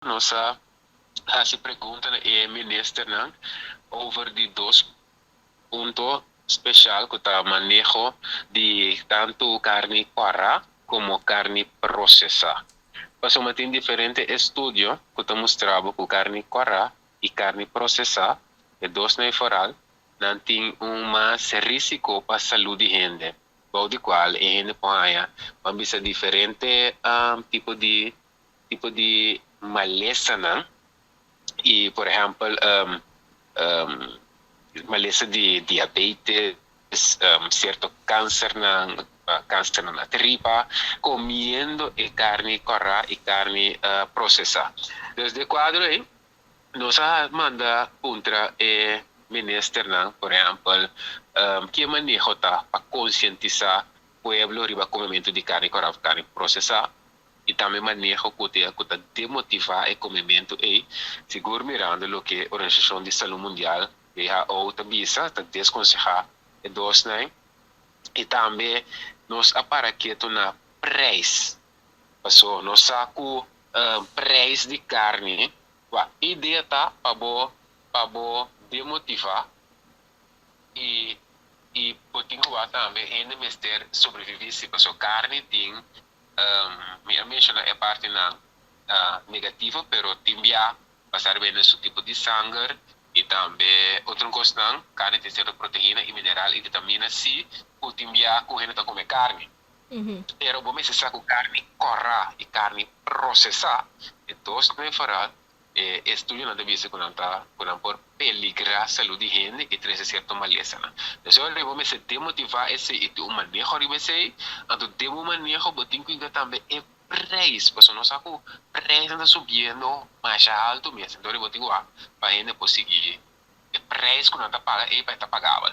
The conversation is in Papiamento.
Nos a hasi pregunta na e ministernan over di dos punto spesial ku ta maneho di tantu karni kòrá komo karni prosesá. Pasobra tin diferente estudio ku ta mustra bo ku karni kòrá i karni prosesá, e dosnan ei foral, nan tin un mas rísiko pa salú di hende, bou di kual e hende por haña, ban bisa, diferente tipo di malesanan i, por ehèmpel, malesa di diabetes, sierto kansernan na tripa, komiendo e karni kòrá i karni prosesá. Dus den e kuadro ei, nos a manda kontra e ministernan, por ehèmpel, ki maneho ta pa konsientisá pueblo riba komementu di karni kòrá òf karni prosesá i tambe maneho ku ta demotivá e komementu ei, sigur mirando loke Organisashon di Salú Mundial, WHO, ta bisa, ta deskonsehá e dosnan. I tambe nos a para ketu na preis. Paso nos sa ku preis di karni, e idea ta pa bo demotivá i bo tin ku tambe hende mester sobreviví si paso karni tin, mi a menshoná e partinan negativo, pero tin bia basá riba su tipo di sanger i tambe otro kosnan, karni tin sierto proteina i mineral i vitamina C ku tin bia ku hende ta kome karni. Pero bo mester sa ku karni kòrá i karni prosesá, e dosnan foral, estudionan ta bisa ku nan por peligrá salú di hende i trese sierto malesanan. Dus ora bo mester demotivá esei i tin un maneho riba esei, anto den un maneho bo tin ku tambe e preis, pasobra nos sa ku preis ta subiendo mas altu mes, anto bo tin ku pa hende por sigui e preis ku nan ta paga ei pa ta pagabel.